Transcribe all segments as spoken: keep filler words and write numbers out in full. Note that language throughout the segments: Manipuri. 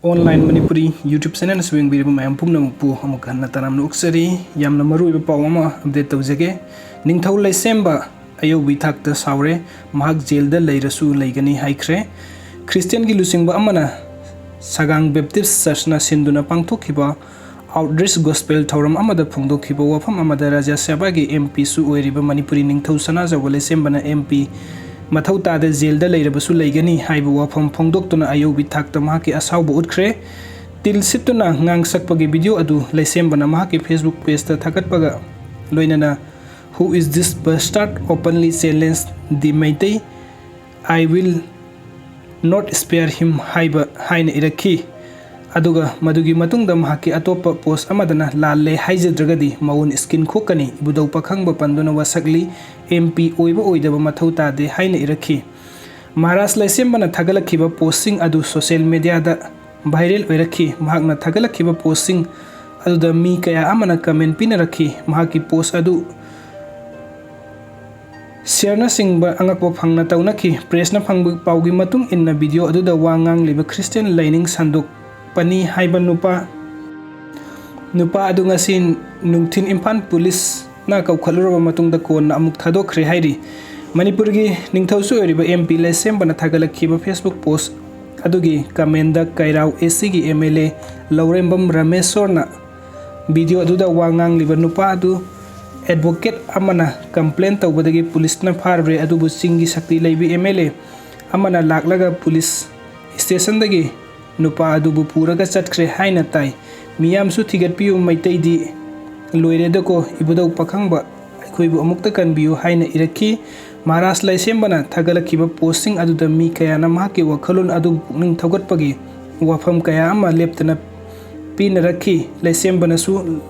Online Manipuri YouTube channel ꯑꯁꯤ ꯌꯦꯡꯕꯤꯔꯤꯕ ꯃꯌꯥꯝ ꯄꯨꯝꯅꯃꯛꯄꯨ ꯑꯃꯨꯛ ꯍꯟꯅ ꯇꯔꯥꯝꯅ ꯑꯣꯛꯆꯔꯤ꯫ ꯌꯥꯝꯅ ꯃꯔꯨꯑꯣꯏꯕ ꯄꯥꯎ ꯑꯃ update ꯇꯧꯖꯒꯦ꯫ ꯅꯤꯡꯊꯧ ꯂꯩꯁꯦꯝꯕ ꯑꯌꯧꯕꯤ ꯊꯥꯛꯇ ꯁꯥꯎꯔꯦ꯫ ꯃꯍꯥꯛ ꯖꯦꯜꯗ ꯂꯩꯔꯁꯨ ꯂꯩꯒꯅꯤ ꯍꯥꯏꯈ꯭ꯔꯦ꯫ ꯈ꯭ꯔꯤꯁꯇꯤꯌꯥꯟꯒꯤ ꯂꯨꯆꯤꯡꯕ ꯑꯃꯅ ꯁꯒꯥꯡ ꯕꯦꯞꯇꯤꯁ ꯆꯔꯆꯅ ꯁꯤꯟꯗꯨꯅ ꯄꯥꯡꯊꯣꯛꯈꯤꯕ outreach gospel ꯊꯧꯔꯝ ꯑꯃꯗ ꯐꯣꯡꯗꯣꯛꯈꯤꯕ ꯋꯥꯐꯝ ꯑꯃꯗ ꯔꯥꯖ꯭ꯌ ꯁꯚꯥꯒꯤ MP ꯁꯨ ꯑꯣꯏꯔꯤꯕ ꯃꯅꯤꯄꯨꯔꯤ ꯅꯤꯡꯊꯧ ꯁꯅꯥꯖꯥꯎꯕ ꯂꯩꯁꯦꯝꯕꯅ MP ꯃꯊꯧ ꯇꯥꯗ ꯖꯦꯜꯗ ꯂꯩꯔꯕꯁꯨ ꯂꯩꯒꯅꯤ ꯍꯥꯏꯕ ꯋꯥꯐꯝ ꯐꯣꯡꯗꯣꯛꯇꯨꯅ ꯑꯌꯧꯕꯤ ꯊꯥꯛꯇ ꯃꯍꯥꯛꯀꯤ ꯑꯁꯥꯎꯕ ꯎꯠꯈ꯭ꯔꯦ꯫ ꯇꯤꯜ ꯁꯤꯠꯇꯨꯅ ꯉꯥꯡꯁꯛꯄꯒꯤ video ꯑꯗꯨ ꯂꯩꯁꯦꯝꯕꯅ ꯃꯍꯥꯛꯀꯤ Facebook page ꯇ ꯊꯥꯒꯠꯄꯒ ꯂꯣꯏꯅꯅ "Who is this bastard openly challenge the Meitei? I will not spare him" ꯍꯥꯏꯕ ꯍꯥꯏꯅ ꯏꯔꯛꯈꯤ꯫ ꯑꯗꯨꯒ ꯃꯗꯨꯒꯤ ꯃꯇꯨꯡꯗ ꯃꯍꯥꯛꯀꯤ ꯑꯇꯣꯞꯄ post ꯑꯃꯗꯅ "ꯂꯥꯜꯂꯦ ꯍꯥꯏꯖꯗ꯭ꯔꯒꯗꯤ ꯃꯉꯣꯟ skin ꯈꯣꯛꯀꯅꯤ" ꯏꯕꯨꯙꯧ ꯄꯥꯈꯪꯕ ꯄꯟꯗꯨꯅ ꯋꯥꯁꯛꯂꯤ꯫ MP ꯑꯣꯏꯕ ꯑꯣꯏꯗꯕ ꯃꯊꯧ ꯇꯥꯗꯦ ꯍꯥꯏꯅ ꯏꯔꯛꯈꯤ꯫ ꯃꯍꯥꯔꯥꯖ ꯂꯩꯁꯦꯝꯕꯅ ꯊꯥꯒꯠꯂꯛꯈꯤꯕ post ꯁꯤꯡ ꯑꯗꯨ social media ꯗ viral ꯑꯣꯏꯔꯛꯈꯤ꯫ ꯃꯍꯥꯛꯅ ꯊꯥꯒꯠꯂꯛꯈꯤꯕ post ꯁꯤꯡ ꯑꯗꯨꯗ ꯃꯤ ꯀꯌꯥ ꯑꯃꯅ comment ꯄꯤꯅꯔꯛꯈꯤ꯫ ꯃꯍꯥꯛꯀꯤ post ꯑꯗꯨ share ꯅꯆꯤꯡꯕ ꯑꯉꯛꯄ ꯐꯪꯅ ꯇꯧꯅꯈꯤ꯫ Press ꯅ ꯐꯪꯕ ꯄꯥꯎꯒꯤ ꯃꯇꯨꯡ ꯏꯟꯅ video ꯑꯗꯨꯗ ꯋꯥ ꯉꯥꯡꯂꯤꯕ Christian ꯂꯥꯏꯅꯤꯡ ꯁꯟꯗꯣꯛꯄꯅꯤ ꯍꯥꯏꯕ ꯅꯨꯄꯥ, ꯅꯨꯄꯥ ꯑꯗꯨ ꯉꯁꯤ ꯅꯨꯡꯊꯤꯜ ꯏꯝꯐꯥꯜ police ꯅ ꯀꯧꯈꯠꯂꯨꯔꯕ ꯃꯇꯨꯡꯗ ꯀꯣꯟꯅ ꯑꯃꯨꯛ ꯊꯥꯗꯣꯛꯈ꯭ꯔꯦ ꯍꯥꯏꯔꯤ꯫ ꯃꯅꯤꯄꯨꯔꯒꯤ ꯅꯤꯡꯊꯧꯁꯨ ꯑꯣꯏꯔꯤꯕ MP ꯂꯩꯁꯦꯝꯕꯅ ꯊꯥꯒꯠꯂꯛꯈꯤꯕ Facebook post ꯑꯗꯨꯒꯤ comment ꯗ ꯀꯩꯔꯥꯎ AC ꯒꯤ MLA ꯂꯧꯔꯦꯝꯕꯝ ꯔꯃꯦꯁꯣꯔꯅ video ꯑꯗꯨꯗ ꯋꯥ ꯉꯥꯡꯂꯤꯕ ꯅꯨꯄꯥ ꯑꯗꯨ advocate ꯑꯃꯅ complain ꯇꯧꯕꯗꯒꯤ police ꯅ ꯐꯥꯔꯨꯔꯦ, ꯑꯗꯨꯕꯨ ꯆꯤꯡꯒꯤ ꯁꯛꯇꯤ ꯂꯩꯕꯤ MLA ꯑꯃꯅ ꯂꯥꯛꯂꯒ police station ꯗꯒꯤ ꯅꯨꯄꯥ ꯑꯗꯨꯕꯨ ꯄꯨꯔꯒ ꯆꯠꯈ꯭ꯔꯦ ꯍꯥꯏꯅ ꯇꯥꯏ꯫ ꯃꯤꯌꯥꯝꯁꯨ ꯊꯤꯒꯠꯄꯤꯌꯨ, ꯃꯩꯇꯩꯗꯤ ꯂꯣꯏꯔꯦꯗꯀꯣ, ꯏꯕꯨꯙꯧ ꯄꯥꯈꯪꯕ ꯑꯩꯈꯣꯏꯕꯨ ꯑꯃꯨꯛꯇ ꯀꯟꯕꯤꯌꯨ ꯍꯥꯏꯅ ꯏꯔꯛꯈꯤ꯫ ꯃꯍꯥꯔꯥꯖ ꯂꯩꯁꯦꯝꯕꯅ ꯊꯥꯒꯠꯂꯛꯈꯤꯕ post ꯁꯤꯡ ꯑꯗꯨꯗ ꯃꯤ ꯀꯌꯥꯅ ꯃꯍꯥꯛꯀꯤ ꯋꯥꯈꯜꯂꯣꯟ ꯑꯗꯨꯕꯨ ꯄꯨꯛꯅꯤꯡ ꯊꯧꯒꯠꯄꯒꯤ ꯋꯥꯐꯝ ꯀꯌꯥ ꯑꯃ ꯂꯦꯞꯇꯅ ꯄꯤꯅꯔꯛꯈꯤ꯫ ꯂꯩꯁꯦꯝꯕꯅꯁꯨ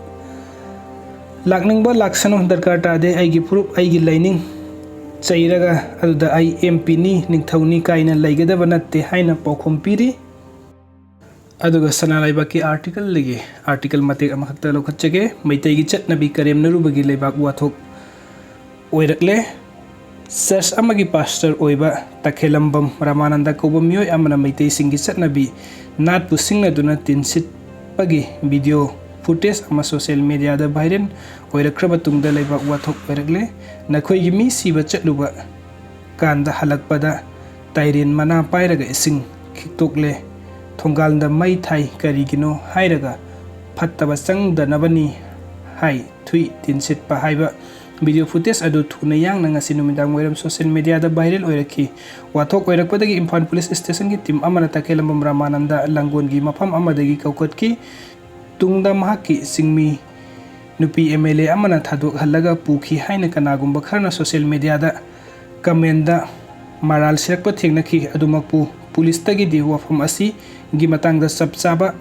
"ꯂꯥꯛꯅꯤꯡꯕ ꯂꯥꯛꯁꯅꯨ, ꯗꯔꯀꯥꯔ ꯇꯥꯗꯦ, ꯑꯩꯒꯤ ꯐꯨꯔꯨꯞ, ꯑꯩꯒꯤ ꯂꯥꯏꯅꯤꯡ ꯆꯩꯔꯒ ꯑꯗꯨꯗ ꯑꯩ MP ꯅꯤ, ꯅꯤꯡꯊꯧꯅꯤ ꯀꯥꯏꯅ ꯂꯩꯒꯗꯕ ꯅꯠꯇꯦ" ꯍꯥꯏꯅ ꯄꯥꯎꯈꯨꯝ ꯄꯤꯔꯤ꯫ ꯑꯗꯨꯒ ꯁꯅꯥ ꯂꯩꯕꯥꯛꯀꯤ article ꯗꯒꯤ article ꯃꯇꯦꯛ ꯑꯃꯈꯛꯇ ꯂꯧꯈꯠꯆꯒꯦ꯫ ꯃꯩꯇꯩꯒꯤ ꯆꯠꯅꯕꯤ ꯀꯔꯦꯝꯅꯔꯨꯕꯒꯤ ꯂꯩꯕꯥꯛ ꯋꯥꯊꯣꯛ ꯑꯣꯏꯔꯛꯂꯦ꯫ ꯆꯔꯆ ꯑꯃꯒꯤ ꯄꯥꯁꯇꯔ ꯑꯣꯏꯕ ꯇꯈꯦꯂꯝꯕꯝ ꯔꯥꯃꯥꯅꯟꯗ ꯀꯧꯕ ꯃꯤꯑꯣꯏ ꯑꯃꯅ ꯃꯩꯇꯩꯁꯤꯡꯒꯤ ꯆꯠꯅꯕꯤ ꯅꯥꯠꯄꯨ ꯁꯤꯡꯅꯗꯨꯅ ꯇꯤꯟꯁꯤꯠꯄꯒꯤ ꯚꯤꯗꯤꯑꯣ ꯐꯨꯇꯦꯖ ꯑꯃ ꯁꯣꯁꯤꯌꯦꯜ ꯃꯦꯗꯤꯌꯥꯗ ꯚꯥꯏꯔꯦꯜ ꯑꯣꯏꯔꯛꯈ꯭ꯔꯕ ꯇꯨꯡꯗ ꯂꯩꯕꯥꯛ ꯋꯥꯊꯣꯛ ꯑꯣꯏꯔꯛꯂꯦ꯫ "ꯅꯈꯣꯏꯒꯤ ꯃꯤ ꯁꯤꯕ ꯆꯠꯂꯨꯕ ꯀꯥꯟꯗ ꯍꯜꯂꯛꯄꯗ ꯇꯥꯏꯔꯦꯟ ꯃꯅꯥ ꯄꯥꯏꯔꯒ ꯏꯁꯤꯡ ꯈꯤꯛꯇꯣꯛꯂꯦ, ꯊꯣꯡꯒꯥꯜꯗ ꯃꯩ ꯊꯥꯏ, ꯀꯔꯤꯒꯤꯅꯣ ꯍꯥꯏꯔꯒ ꯐꯠꯇꯕ ꯆꯪꯗꯅꯕꯅꯤ" ꯍꯥꯏ꯫ ꯊꯨꯏ ꯇꯤꯟꯁꯤꯠꯄ ꯍꯥꯏꯕ ꯚꯤꯗꯤꯑꯣ ꯐꯨꯇꯦꯖ ꯑꯗꯨ ꯊꯨꯅ ꯌꯥꯡꯅ ꯉꯁꯤ ꯅꯨꯃꯤꯗꯥꯡ ꯋꯥꯏꯔꯝ ꯁꯣꯁꯤꯌꯦꯜ ꯃꯦꯗꯤꯌꯥꯗ ꯚꯥꯏꯔꯦꯜ ꯑꯣꯏꯔꯛꯈꯤ꯫ ꯋꯥꯊꯣꯛ ꯑꯣꯏꯔꯛꯄꯗꯒꯤ ꯏꯝꯐꯥꯜ ꯄꯨꯂꯤꯁ ꯁ꯭ꯇꯦꯁꯟꯒꯤ ꯇꯤꯝ ꯑꯃꯅ ꯇꯈꯦꯂꯝꯕꯝ ꯔꯥꯃꯥꯅꯟꯗ ꯂꯥꯡꯒꯣꯜꯒꯤ ꯃꯐꯝ ꯑꯃꯗꯒꯤ ꯀꯧꯈꯠꯈꯤ꯫ ꯇꯨꯡꯗ ꯃꯍꯥꯛꯀꯤ ꯆꯤꯡꯃꯤ ꯅꯨꯄꯤ ꯑꯦꯝ ꯑꯦꯜ ꯑꯦ ꯑꯃꯅ ꯊꯥꯗꯣꯛꯍꯜꯂꯒ ꯄꯨꯈꯤ ꯍꯥꯏꯅ ꯀꯅꯥꯒꯨꯝꯕ ꯈꯔꯅ ꯁꯣꯁꯤꯌꯦꯜ ꯃꯦꯗꯤꯌꯥꯗ ꯀꯃꯦꯟꯗ ꯃꯔꯥꯜ ꯁꯤꯔꯛꯄ ꯊꯦꯡꯅꯈꯤ꯫ ꯑꯗꯨꯃꯛꯄꯨ ꯄꯨꯂꯤꯁꯇꯒꯤꯗꯤ ꯋꯥꯐꯝ ꯑꯁꯤꯒꯤ ꯃꯇꯥꯡꯗ ꯆꯞ ꯆꯥꯕ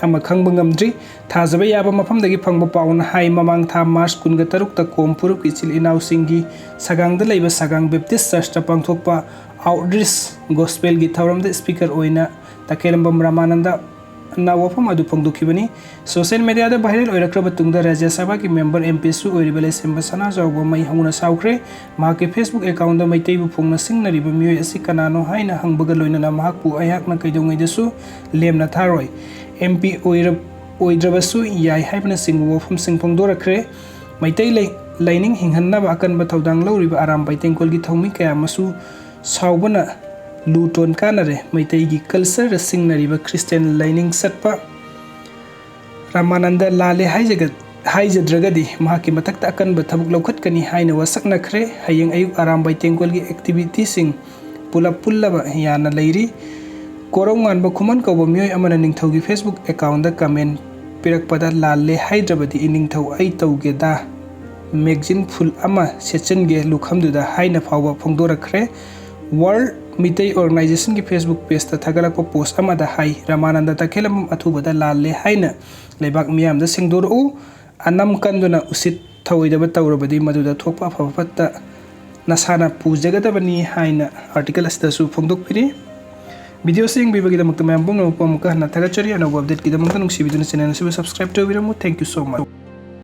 ꯑꯃ ꯈꯪꯕ ꯉꯝꯗ꯭ꯔꯤ꯫ ꯊꯥꯖꯕ ꯌꯥꯕ ꯃꯐꯝꯗꯒꯤ ꯐꯪꯕ ꯄꯥꯎꯅ ꯍꯥꯏ, ꯃꯃꯥꯡ ꯊꯥ ꯃꯥꯔꯆ ꯀꯨꯟꯒ ꯇꯔꯨꯛꯇ ꯀꯣꯝ ꯐꯨꯔꯨꯞꯀꯤ ꯏꯆꯤꯜ ꯏꯅꯥꯎꯁꯤꯡꯒꯤ ꯁꯒꯥꯡꯗ ꯂꯩꯕ ꯁꯒꯥꯡ ꯕꯦꯞꯇꯤꯁ ꯆꯔꯆꯇ ꯄꯥꯡꯊꯣꯛꯄ ꯑꯥꯎꯠꯔꯤꯆ ꯒꯣꯁꯄꯦꯜꯒꯤ ꯊꯧꯔꯝꯗ ꯁ꯭ꯄꯤꯀꯔ ꯑꯣꯏꯅ ꯇꯈꯦꯂꯝꯕꯝ ꯔꯥꯃꯥꯅꯟꯗ ꯅ ꯋꯥꯐꯝ ꯑꯗꯨ ꯐꯣꯡꯗꯣꯛꯈꯤꯕꯅꯤ꯫ ꯁꯣꯁꯤꯌꯦꯜ ꯃꯦꯗꯤꯌꯥꯗ ꯚꯥꯏꯔꯦꯜ ꯑꯣꯏꯔꯛꯈ꯭ꯔꯕ ꯇꯨꯡꯗ ꯔꯥꯖ꯭ꯌ ꯁꯚꯥꯒꯤ ꯃꯦꯝꯕꯔ ꯑꯦꯝ ꯄꯤꯁꯨ ꯑꯣꯏꯔꯤꯕ ꯂꯩꯁꯦꯝꯕ ꯁꯅꯥꯖꯥꯎꯕ ꯃꯩ ꯍꯧꯅ ꯁꯥꯎꯈ꯭ꯔꯦ꯫ ꯃꯍꯥꯛꯀꯤ ꯐꯦꯁꯕꯨꯛ ꯑꯦꯀꯥꯎꯟꯗ ꯃꯩꯇꯩꯕꯨ ꯐꯣꯡꯅ ꯁꯤꯡꯅꯔꯤꯕ ꯃꯤꯑꯣꯏ ꯑꯁꯤ ꯀꯅꯥꯅꯣ ꯍꯥꯏꯅ ꯍꯪꯕꯒ ꯂꯣꯏꯅꯅ ꯃꯍꯥꯛꯄꯨ "ꯑꯩꯍꯥꯛꯅ ꯀꯩꯗꯧꯉꯩꯗꯁꯨ ꯂꯦꯝꯅ ꯊꯥꯔꯣꯏ, ꯑꯦꯝ ꯄꯤ ꯑꯣꯏꯔ-, ꯑꯣꯏꯗ꯭ꯔꯕꯁꯨ ꯌꯥꯏ" ꯍꯥꯏꯕꯅꯆꯤꯡꯕ ꯋꯥꯐꯝꯁꯤꯡ ꯐꯣꯡꯗꯣꯔꯛꯈ꯭ꯔꯦ꯫ ꯃꯩꯇꯩ ꯂꯩ-, ꯂꯥꯏꯅꯤꯡ ꯍꯤꯡꯍꯟꯅꯕ ꯑꯀꯟꯕ ꯊꯧꯗꯥꯡ ꯂꯧꯔꯤꯕ ꯑꯔꯥꯝꯕꯥꯏ ꯇꯦꯡꯀꯣꯜꯒꯤ ꯊꯧꯃꯤ ꯀꯌꯥ ꯑꯃꯁꯨ ꯁꯥꯎꯕꯅ ꯂꯨ ꯇꯣꯟ ꯀꯥꯅꯔꯦ꯫ ꯃꯩꯇꯩꯒꯤ ꯀꯜꯆꯔꯗ ꯁꯤꯡꯅꯔꯤꯕ ꯈ꯭ꯔꯤꯁꯇꯤꯌꯥꯟ ꯂꯥꯏꯅꯤꯡ ꯆꯠꯄ ꯔꯥꯃꯥꯅꯟꯗ ꯂꯥꯜꯂꯦ ꯍꯥꯏꯖꯒ-, ꯍꯥꯏꯖꯗ꯭ꯔꯒꯗꯤ ꯃꯍꯥꯛꯀꯤ ꯃꯊꯛꯇ ꯑꯀꯟꯕ ꯊꯕꯛ ꯂꯧꯈꯠꯀꯅꯤ ꯍꯥꯏꯅ ꯋꯥꯁꯛꯅꯈ꯭ꯔꯦ꯫ ꯍꯌꯦꯡ ꯑꯌꯨꯛ ꯑꯔꯥꯝꯕꯥꯏ ꯇꯦꯡꯀꯣꯜꯒꯤ ꯑꯦꯛꯇꯤꯚꯤꯇꯤꯁꯤꯡ ꯄꯨꯂꯞ ꯄꯨꯜꯂꯕ ꯌꯥꯅ ꯂꯩꯔꯤ꯫ ꯀꯣꯔꯧꯉꯥꯟꯕ ꯈꯨꯃꯟ ꯀꯧꯕ ꯃꯤꯑꯣꯏ ꯑꯃꯅ ꯅꯤꯡꯊꯧꯒꯤ ꯐꯦꯁꯕꯨꯛ ꯑꯦꯀꯥꯎꯟꯗ ꯀꯃꯦꯟ ꯄꯤꯔꯛꯄꯗ, "ꯂꯥꯜꯂꯦ ꯍꯥꯏꯗ꯭ꯔꯕꯗꯤ ꯏꯅꯤꯡꯊꯧ ꯑꯩ ꯇꯧꯒꯦꯗ, ꯃꯦꯒꯖꯤꯟ ꯐꯨꯜ ꯑꯃ ꯁꯦꯠꯆꯟꯒꯦ ꯂꯨꯈꯝꯗꯨꯗ" ꯍꯥꯏꯅ ꯐꯥꯎꯕ ꯐꯣꯡꯗꯣꯔꯛꯈ꯭ꯔꯦ꯫ ꯋꯥꯔꯜꯗ ꯃꯤꯇꯩ ꯑꯣꯔꯒꯅꯥꯏꯖꯦꯁꯟꯒꯤ ꯐꯦꯁꯕꯨꯛ ꯄꯦꯖꯇ ꯊꯥꯒꯠꯂꯛꯄ ꯄꯣꯁ ꯑꯃꯗ ꯍꯥꯏ, "ꯔꯥꯃꯥꯅꯟꯗ ꯇꯈꯦꯂꯝꯕꯝ ꯑꯊꯨꯕꯗ ꯂꯥꯜꯂꯦ ꯍꯥꯏꯅ ꯂꯩꯕꯥꯛ ꯃꯤꯌꯥꯝꯗ ꯁꯦꯡꯗꯣꯔꯛꯎ꯫ ꯑꯅꯝ ꯀꯟꯗꯨꯅ ꯎꯁꯤꯠ ꯊꯑꯣꯏꯗꯕ ꯇꯧꯔꯕꯗꯤ ꯃꯗꯨꯗ ꯊꯣꯛꯄ ꯑꯐꯕ ꯐꯠꯇ ꯅꯁꯥꯅ ꯄꯨꯖꯒꯗꯕꯅꯤ" ꯍꯥꯏꯅ ꯑꯥꯔꯇꯤꯀꯜ ꯑꯁꯤꯗꯁꯨ ꯐꯣꯡꯗꯣꯛꯄꯤꯔꯤ꯫ ꯚꯤꯗꯤꯑꯣꯁꯤ ꯌꯦꯡꯕꯤꯕꯒꯤꯗꯃꯛꯇ ꯃꯌꯥꯝ ꯄꯨꯝꯅꯃꯛꯄꯨ ꯑꯃꯨꯛꯀ ꯍꯟꯅ ꯊꯥꯒꯠꯆꯔꯤ꯫ ꯑꯅꯧꯕ ꯑꯞꯗꯦꯠꯀꯤꯗꯃꯛꯇ ꯅꯨꯡꯁꯤꯕꯤꯗꯨꯅ ꯆꯦꯅꯦꯜ ꯑꯁꯤꯕꯨ subscribe ꯇꯧꯕꯤꯔꯝꯃꯨ꯫ Thank you so much.